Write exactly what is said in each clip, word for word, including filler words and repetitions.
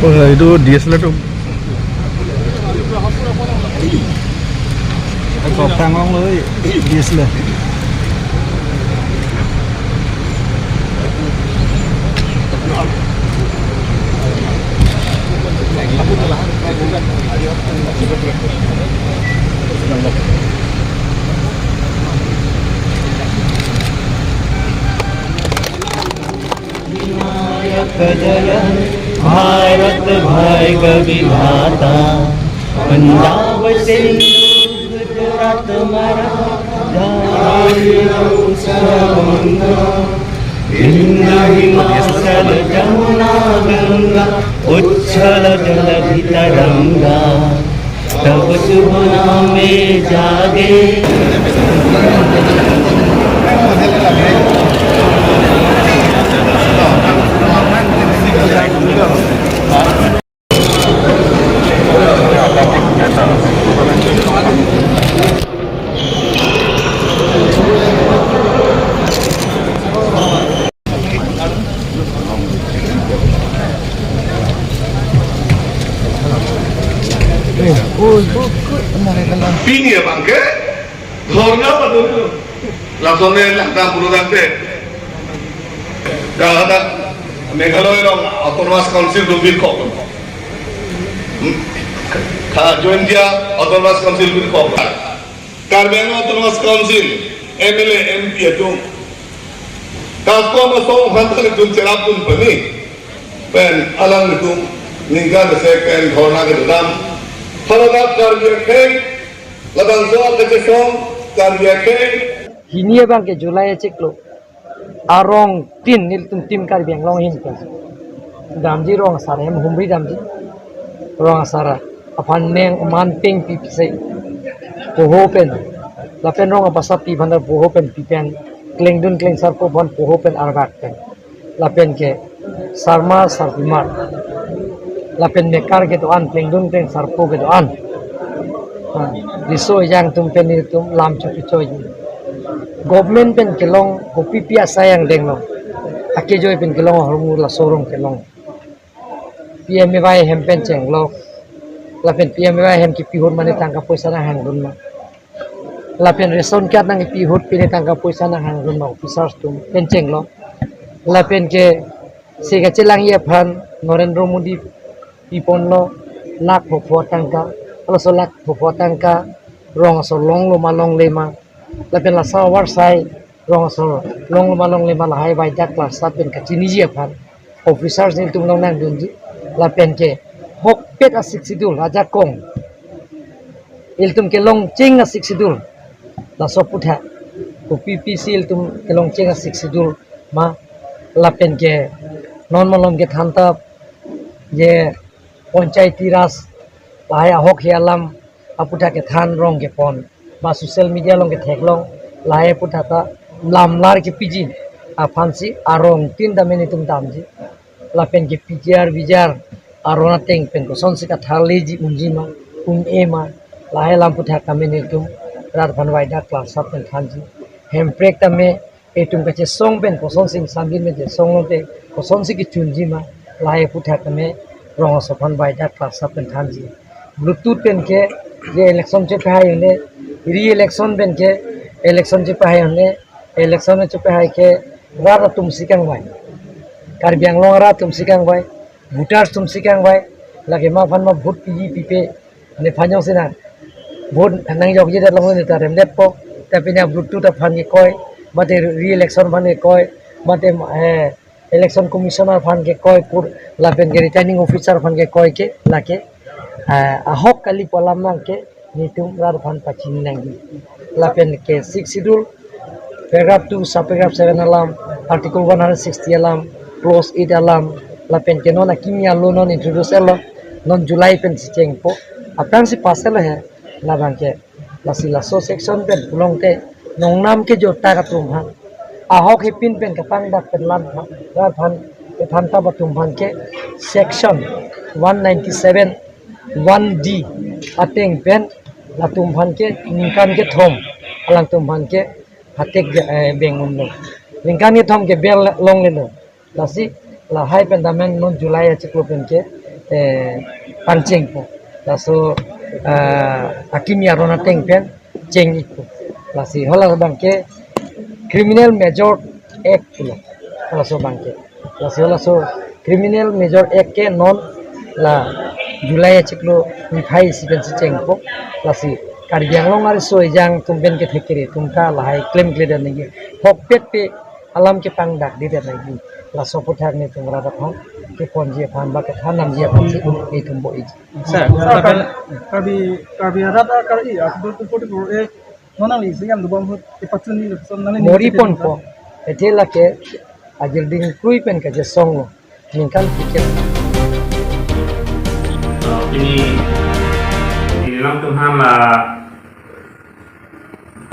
Eh, itu D S L R itu. Kok tangong lo, D S L R. Vinayak जय भारत भाग्य विधाता, पंजाब सिंधु गुजरात मराठा, हिंद हिमाचल जमुना गंगा, उच्छल जलधि तरंगा। तब शुभ नामे जागे। Pini abangke dhorna padun. Langsung ne langkam puluh dante. Kahata Meghalaya along Autonomous Council atum birkok. Hmm? Ka Jointia Autonomous Council birkok. Karbi Anglong Autonomous Council M L A, M P atum TASCOM asong aphan ta nelitum cherapdun pame pen alanglitum ningkan isi pen dhorna kedodam. Haladak Karbi akhei, labangso akachesong Karbi akhei. Hini abangke July achiklo arong tin nelitum Team Karbi Anglong ahin pen damji, rong asar hem humri damji. Rong asar aphan neng aman peng pi pi sei poho pen, lapen rong apasapi aphan poho pen pi pen, klengdun klengsarpo aphan poho pen arbak pen, lapen ke sarmar sarpimar, lapen mekar kedo-an, klengdun klengsarpo kedo-an, ha, riso ejang atum pen nelitum lam chopi choi. Government pen kelong kopi pi asai angdeng lo, akejoi pen kelong ahormu laso rong kelong. P M A Y hem pen chenglo. Lapen P M A Y hem kipi ahut mane tangka poisa nanghangdun ma, lapen ration card nangkipi ahut pine tangka poisa nanghangdun ma, officers atum pen chenglo. Lapen ke se kachelangji aphan Narendra Modi piponlo lakh phopho tangka, laso lakh phopho tangka rong aso longlo ma longle ma, lapen laso avarsai rong aso longlo ma longle ma lahai Baidak Klarsap pen kachiniji aphan officers nelitum along nangdunji. Lapen ke ahokpet a-Sixth Schedule ajakong, ilitum kelongcheng a-Sixth Schedule, laso aputhak kopi pi si ilitum kelongcheng a-Sixth Schedule ma, lapen ke non malom kethan ta je Panchayati Raj lahai ahok he alam aputhak kethan rong kepon, ba social media along ketheklong, lahai aputhak ta lamlar kepiji aphansi arong tin dam nelitum damji. Lapen ke P G R V G R aron ateng pen kosonsi katharleji, unji ma, un-e ma, lahai alam aputhak tame nelitum rat aphan Baidak Klarsap pen thanji. Hemprek tame itum kachesong pen kosonsi ingsamjin pen chesong lote kosonsi kechunji ma, lahai aputhak tame rong aso aphan Baidak Klarsap pen thanji. Bluetooth pen ke je election chepahai un-e, re-election pen ke election chepahai un-e, election chepahai ke rat atumsi kangvai, Karbi Anglong rat atumsi kangvai, voters atumsi kangvai. Lake ma aphan ma vote piji pipe, nephan jongsi nang vote nangjokje det long ne ta remdetpo. Tapi ne Bluetooth aphan kekoi, mate re-election aphan kekoi, mate, eh, Election Commissioner aphan kekoi pur, lapen ke Returning Officer aphan kekoi ke lake, eh, ahok kali pu alam nang ke nelitum rat aphan pachini nangji. Lapen ke Sixth Schedule, paragraph two, subparagraph seven alam, Article one hundred sixty alam, clause eight alam, lapen ke non akimi alo non introduce lo, non July pensi chengpo, aphrangsi pass lo he, labang ke. Lasi laso section pen pulote nongnam kejor ta atum aphan, ahok hepin pen kapangdak pen lam aphan, rat aphan, kethan ta atum aphan ke section one ninety-seven one D ateng pen latum aphan ke ningkan kethom alangtum aphan ke hatek, eh, beng unlo. Ningkan kethom ke bail longlelo. Lasi lahai pen dam non July achiklo pen ke eh, pangchengpo. Laso, ah, akimi aron ateng pen cheng-ikpo. Lasi hala abangke Criminal Major Act pulo. Laso abangke. Laso, laso Criminal Major Act ke non la July achiklo niphai isi pensi chengpo. Lasi Karbi Anglong ariso ejang atum pen kethek kere atum ta lahai klemkledet nangji. Hokpet pe alam kepangdakdedet nangji. Laso aputhak nelitum rat aphan keponji aphan ba kethanamji aphansi nelitum bo-iji. Sir, Sir, Karbi, Karbi, Karbi arat akar-i, Article two forty-four A, non nangli isi yam dobom ahut, ipachunji lapuson nangli Mori nangli ponpo, athe lake ajirding krui pen kachesonglo, ningkan tiket. Ini, ini latum aphan la,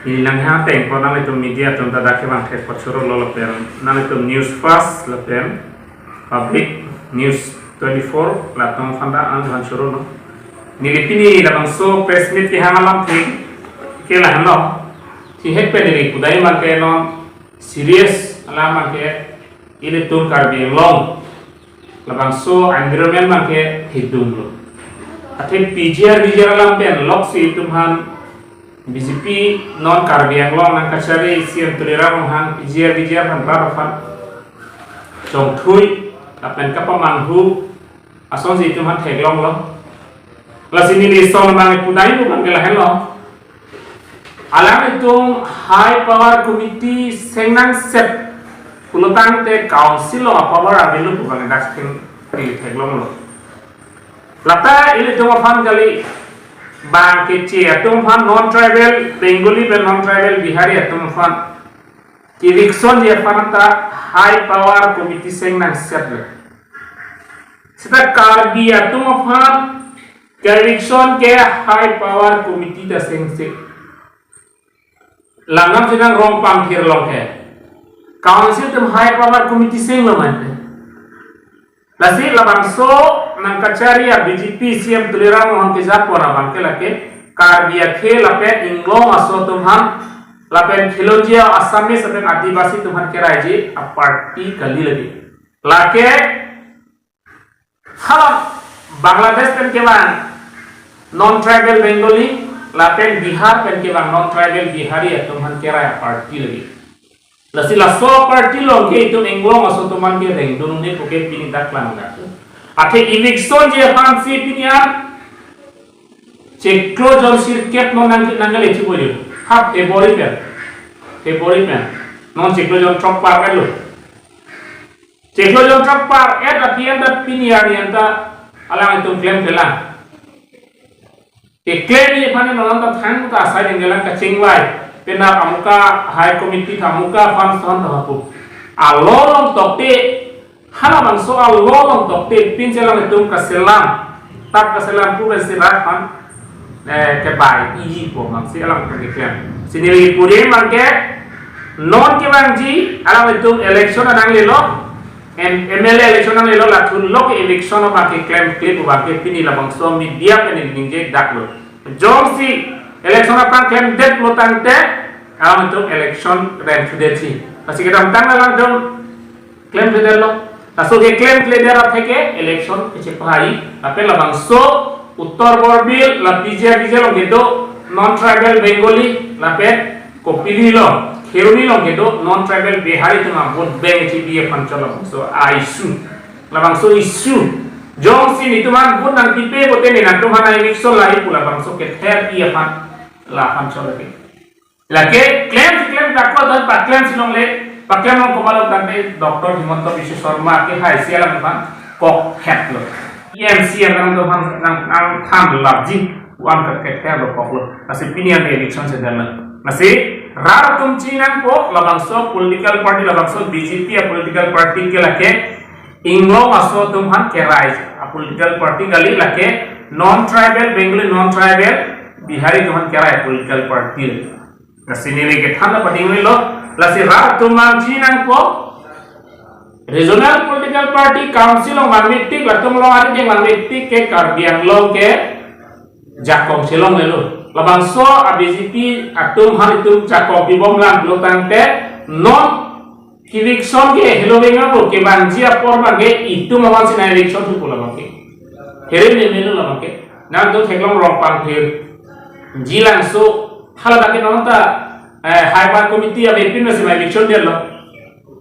ini nang ha teng ko nanglitum media atum ta dak kevang thek apot chorolo lapen, nanglitum News First lapen, Public News twenty-four latum aphan ta ang han chorolo. Neli pini labangso press meet kehang alamthe ke lahenlo. Thihek pen neli pudai abangke non serious alam abangke ilitum Karbi Anglong labangso environment abangke hidunglo. Athe P G R V G R alam pen loksi itum aphan B J P non Karbi Anglong nangkachari C M Tuliram Ronghang P G R V G R aphan rat aphan chongthui lapen kapamanghu asonsi itum aphan theklonglo. Lasi neli lason abang pudai pu abangke lahenlo. Alanglitum High Power Committee seng nangset pulotangte council along power avelo pu abang dak sitting neli theklonglo. Lata ilitum aphan kali, bang keche atum aphan, non-tribal Bengali pen non-tribal Bihari atum aphan eviction ji aphan ta High Power Committee seng nangsetle. Seta Karbi atum aphan eviction ke High Power Committee ta sengse. Langnam chenang rong pangthir along ke council atum High Power Committee senglo mate. Lasi labangso nangkachari a B J P C M Tuliram Ronghang kejapon abangke lake Karbi akhei lapen inglong aso atum aphan lapen khilonjia Assamese lapen Adivasi atum aphan keraiji a party kali lake. Lake hala Bangladesh pen kevang non-tribal Bengali lapen Bihar pen kevang non-tribal Bihari atum aphan kerai a party lake. Lasi laso a party along ke itum inglong aso atum aphan kerengdun un-e puke pini dak klang dak. Athe eviction ji aphansi pini an chiklo jon sirkep non nang nang le chibo jo. Ha February pen. February pen. Non chiklo jon throk par-etlo. Chiklo jon throk par-et api anta pini arni anta alanglitum klemklelang. Keklem ji aphan non ta thang ta asai dengdelang kachingvai. Penap amuka High Committee ta amuka aphan son ta hapu. Alo along tokte, halabangso alo along tokte, pinche alanglitum kaselam, tap kaselam pu pensi rat aphan, eh, kebai iji pu abangsi alanglitum keklem. Lasi neli pudai abangke, non kevangji, alanglitum election nanglelo, M-, M L A election nanglelo, lathunlo ke eviction abangke klemkle pu abangke pini labangso media pen neli ningje daklo. Jongsi election apangklemdet pulotangte, alanglitum election rem thudetji. Lasi kedamtang alanglitum klemkledetlo. Laso keklemkledet atheke election kechepahai. Lapen labangso Uttar Borbil, la P G R V G R along kedo non-tribal Bengali, lapen Kopili along, Kheroni along kedo non-tribal Bihari atum a vote bank chibi aphan cholo. So, a issue. Labangso issue. Jongsi nelitum aphan vote nangpipe pute nelitum aphan eviction lahai pu labangso kether-i aphan, la aphan cholo ke. Lake klem si klem daklo dan paklem si longle, paklem long kobalok dan pe Doctor Himanta Biswa Sarma ke hai si alam aphan kok het lo. E M C alam do aphan nang, nangthan lapji, wan ke kether lo koklo. Lasi pini an eviction si dan lo. Lasi rat atum chinangpo, labangso political party, labangso B J P a political party ke lake inglong aso atum aphan kerai a political party kali, lake non-tribal Bengali, non-tribal Bihari atum aphan kerai a political party. Lasi neli kethan ta pading lo, lasi rat atum chinangpo. Regional political party council along vangvetik, latum along ari ding vangvetik ke Karbi Anglong ke jakong chelonglelo. Labangso a B J P atum aphan itum jakong pibomlang pulotangte non eviction ke helo veng abo kevangji apor abangke itum aphansi nang eviction thu pu labangke. Here ne menu lo ke. Nangtum theklong Rongpangthir, Jilangso, haladak ke nonta, eh, High Park Committee ave pin masi mai eviction dia lo.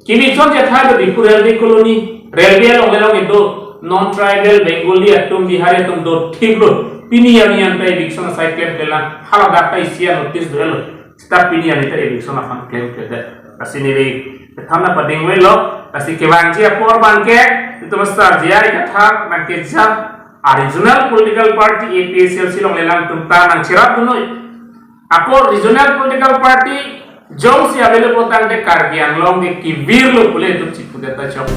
Kimi chon chetha do Diphu Railway Colony, railway along le along do, non-tribal Bengali atum, Bihari atum do thik lo. Pini arni anta eviction asai klemkle lang, haladak ta isi a-notice do lo. Seta pini arni ta eviction aphan klemkledet. Lasi neli kethan na pading avelo, lasi kevangji apor abang ke, itum sar J I Kathar nang kejam, a-regional political party A P H L C along le alangtum ta nangcherapdun noi. Ako regional political party jongsi available tangte Karbi Anglong ke kevir lo pule itum chipudet ta chok.